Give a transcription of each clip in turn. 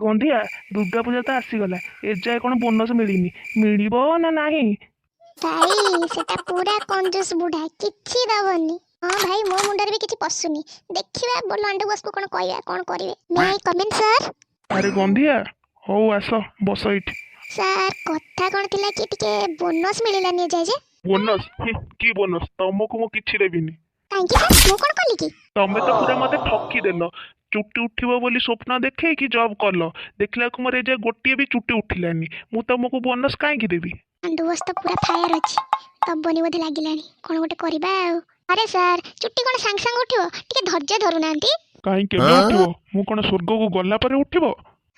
ଗନ୍ଧିଆ, ଦୁର୍ଗା ପୂଜା ତ ଆସିଗଲା, ଏଯାଏ କ'ଣ ବୋନସ୍ ମିଳିନି? ମିଳିବ ନା ନାହିଁ? ଭାଇ, ସେଟା ପୁରା କଞ୍ଜୁସ ବୁଢା, କିଛି ଦବନି। ହଁ ଭାଇ, ମୋ ମୁଣ୍ଡରେ ବି କିଛି ପଶୁନି। ଦେଖିବା, ଲଣ୍ଡୁ ବସକୁ କ'ଣ କହିବା, କ'ଣ କରିବେ। May I come in, sir? ଆରେ ଗନ୍ଧିଆ, ହଉ ଆସ, ବସ ଏଇଠି। ସାର୍, କଥା କ'ଣ ଥିଲା କି ଟିକେ ବୋନସ୍ ମିଳିଲାନି ଏଯାଏ ଯେ। ବୋନସ୍? କି ବୋନସ୍? ତମକୁ ମୁଁ କିଛି ଦେବିନି। କାହିଁକି ସାର୍, ମୁଁ କ'ଣ କଲି କି? ତମେ ତ ପୁରା ମତେ ଠକିଦେଲ। ଚୁଟି ଉଠିବ ବୋଲି ସ୍ୱପ୍ନ ଦେଖେଇକି ଜବ୍ କଲ, ଦେଖିଲାକୁ ମୋର ଏଯାଏ ଗୋଟିଏ ବି ଚୁଟି ଉଠିଲାନି। ମୁଁ ତମକୁ ବୋନସ୍ କାହିଁକି ଦେବି? ଲଣ୍ଡୁ ବସ୍ ତ ପୁରା ଫାୟାର ଅଛି, ଦବନି ବୋଧେ ଲାଗିଲାଣି। କ'ଣ ଗୋଟେ କରିବା ଆଉ। ଆରେ ସାର୍, ଚୁଟି କ'ଣ ସାଙ୍ଗେ ସାଙ୍ଗେ ଉଠିବ? ଟିକେ ଧୈର୍ଯ୍ୟ ଧରୁନାହାନ୍ତି। କାହିଁ, କେବେ ଉଠିବ? ମୁଁ କ'ଣ ସ୍ୱର୍ଗକୁ ଗଲା ପରେ ଉଠିବ?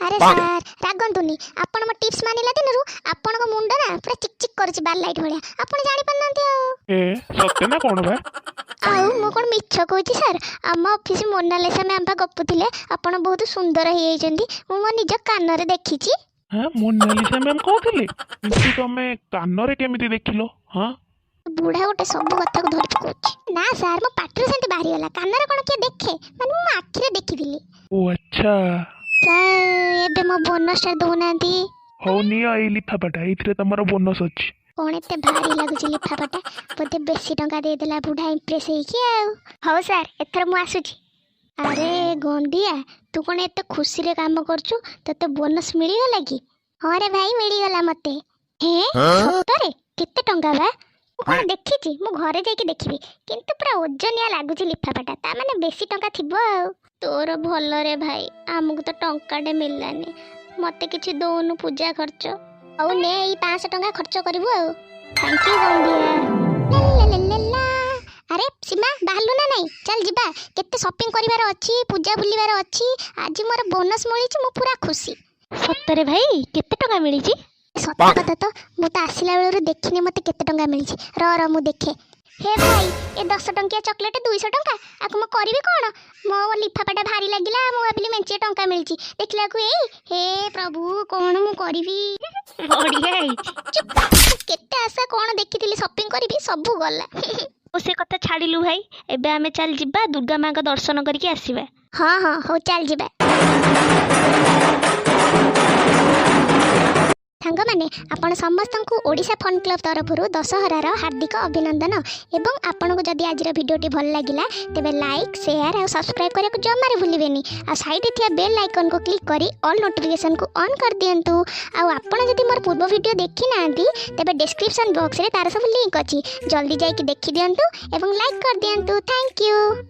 ଆରେ ସାର୍, ରାଗନ୍ତୁନି। ଆପଣ ମୋ ଟିପ୍ସ ମାନିଲା ଦିନରୁ ଆପଣଙ୍କ ମୁଣ୍ଡ ନା ପୁରା ଚିକ୍ ଚିକ୍ କରୁଛି ବାର ଲାଇଟ୍ ଭଳିଆ। ଆପଣ ଜାଣିପାରୁନାହାନ୍ତି ଆଉ। ଏ, ସତେ ନା କ'ଣ ବା? ଆଉ ମୁଁ କ'ଣ ମିଛ କହୁଛି ସାର୍? ଆମ ଅଫିସ ମୋନାଲିସା ମ୍ୟାମ୍ ପା ଗପୁଥିଲେ, ଆପଣ ବହୁତ ସୁନ୍ଦର ହେଇଯାଇଛନ୍ତି। ମୁଁ ମୋ ନିଜ କାନରେ ଦେଖିଛି। ହଁ, ମୋନାଲିସା ମ୍ୟାମ୍ କହୁଥିଲେ? କିନ୍ତୁ ତମେ କାନରେ କେମିତି ଦେଖିଲ? ହଁ। ବୁଢା ଗୋଟେ ସବୁ କଥାକୁ ଧରି ପକଉଛି। ନା ସାର୍, ମୋ ପାଟିରୁ ସେମିତି ବାହାରିଗଲା। କାନରେ କ'ଣ କିଏ ଦେଖେ? ମାନେ ମୁଁ ମୋ ଆଖିରେ ଦେଖିଥିଲି। ଓ ଆଚ୍ଛା। ସାର୍, ଏବେ ମୋ ବୋନସଟା ଦଉନାହାନ୍ତି? ହଉ ନିଅ ଏଇ ଲିଫାଫାଟା, ଏଇଥିରେ ତମର ବୋନସ୍ ଅଛି। କ'ଣ ଏତେ ଭାରି ଲାଗୁଛି ଲିଫାଫାଟା? ବୋଧେ ବେଶୀ ଟଙ୍କା ଦେଇଦେଲା ବୁଢା ଇମ୍ପ୍ରେସ୍ ହେଇକି ଆଉ। ହଉ ସାର୍, ଏଥର ମୁଁ ଆସୁଛି। ଆରେ ଗନ୍ଧିଆ, ତୁ କ'ଣ ଏତେ ଖୁସିରେ କାମ କରୁଛୁ? ତୋତେ ବୋନସ୍ ମିଳିଗଲା କି? ହଁ ରେ ଭାଇ, ମିଳିଗଲା ମତେ। ହେ, ସତରେ? କେତେ ଟଙ୍କା ବା? ମୁଁ କ'ଣ ଦେଖିଛି? ମୁଁ ଘରେ ଯାଇକି ଦେଖିବି। କିନ୍ତୁ ପୁରା ଓଜନିଆ ଲାଗୁଛି ଲିଫାଫାଟା, ତା ମାନେ ବେଶୀ ଟଙ୍କା ଥିବ ଆଉ। ତୋର ଭଲରେ ଭାଇ, ଆମକୁ ତ ଟଙ୍କାଟେ ମିଳିଲାନି। ମତେ କିଛି ଦଉନୁ ପୂଜା ଖର୍ଚ୍ଚ। ହଉ ନେ, ଏଇ 500 ଟଙ୍କା ଖର୍ଚ୍ଚ କରିବୁ ଆଉ। Thank you ଗନ୍ଧିଆ। ଲା ଲା ଲା ଲା। ଆରେ ସୀମା, ବାହାରିଲୁ ନା ନାଇଁ? ଚାଲ ଯିବା, କେତେ ସପିଂ କରିବାର ଅଛି, ପୂଜା ବୁଲିବାର ଅଛି। ଆଜି ମୋର ବୋନସ୍ ମିଳିଛି, ମୁଁ ପୁରା ଖୁସି। ସତରେ ଭାଇ, କେତେ ଟଙ୍କା ମିଳିଛି? ସତ କଥା ତ, ମୁଁ ତ ଆସିଲା ବେଳରୁ ଦେଖିନି ମତେ କେତେ ଟଙ୍କା ମିଳିଛି। ର ର, ମୁଁ ଦେଖେ। ହେ ଭାଇ, ଏ 10 ଟଙ୍କିଆ ଚକୋଲେଟ୍ 200 ଟଙ୍କା! ଆକୁ ମୁଁ କରିବି କ'ଣ? ମୋ ଲିଫାଫାଟା ଭାରି ଲାଗିଲା, ମୁଁ ଭାବିଲି ମେଞ୍ଚେ ଟଙ୍କା ମିଳିଛି, ଦେଖିଲାକୁ ଏଇ। ହେ ପ୍ରଭୁ, କ'ଣ ମୁଁ କରିବି? ବଢିଆ ହେଇଛି। ଚୁପ୍! ମୁଁ କେତେ ଆଶା କ'ଣ ଦେଖିଥିଲି ସପିଂ କରିବି, ସବୁ ଗଲା। ଓ, ସେ କଥା ଛାଡ଼ିଲୁ ଭାଇ, ଏବେ ଆମେ ଚାଲ ଯିବା, ଦୁର୍ଗା ମାଙ୍କ ଦର୍ଶନ କରିକି ଆସିବା। ହଁ, ହଉ ଚାଲ ଯିବା। ସାଙ୍ଗମାନେ, ଆପଣ ସମସ୍ତଙ୍କୁ ଓଡ଼ିଶା ଫନ୍ କ୍ଲବ୍ ତରଫରୁ ଦଶହରାର ହାର୍ଦ୍ଦିକ ଅଭିନନ୍ଦନ। ଏବଂ ଆପଣଙ୍କୁ ଯଦି ଆଜିର ଭିଡ଼ିଓଟି ଭଲ ଲାଗିଲା, ତେବେ ଲାଇକ୍, ସେୟାର ଆଉ ସବସ୍କ୍ରାଇବ୍ କରିବାକୁ ଜମାରୁ ଭୁଲିବେନି। ଆଉ ସାଇଡ଼୍ରେ ଥିବା ବେଲ୍ ଆଇକନ୍କୁ କ୍ଲିକ୍ କରି ଅଲ୍ ନୋଟିଫିକେସନ୍କୁ ଅନ୍ କରିଦିଅନ୍ତୁ। ଆଉ ଆପଣ ଯଦି ମୋର ପୂର୍ବ ଭିଡ଼ିଓ ଦେଖିନାହାନ୍ତି, ତେବେ ଡେସ୍କ୍ରିପସନ୍ ବକ୍ସରେ ତାର ସବୁ ଲିଙ୍କ୍ ଅଛି। ଜଲ୍ଦି ଯାଇକି ଦେଖିଦିଅନ୍ତୁ ଏବଂ ଲାଇକ୍ କରିଦିଅନ୍ତୁ। Thank you.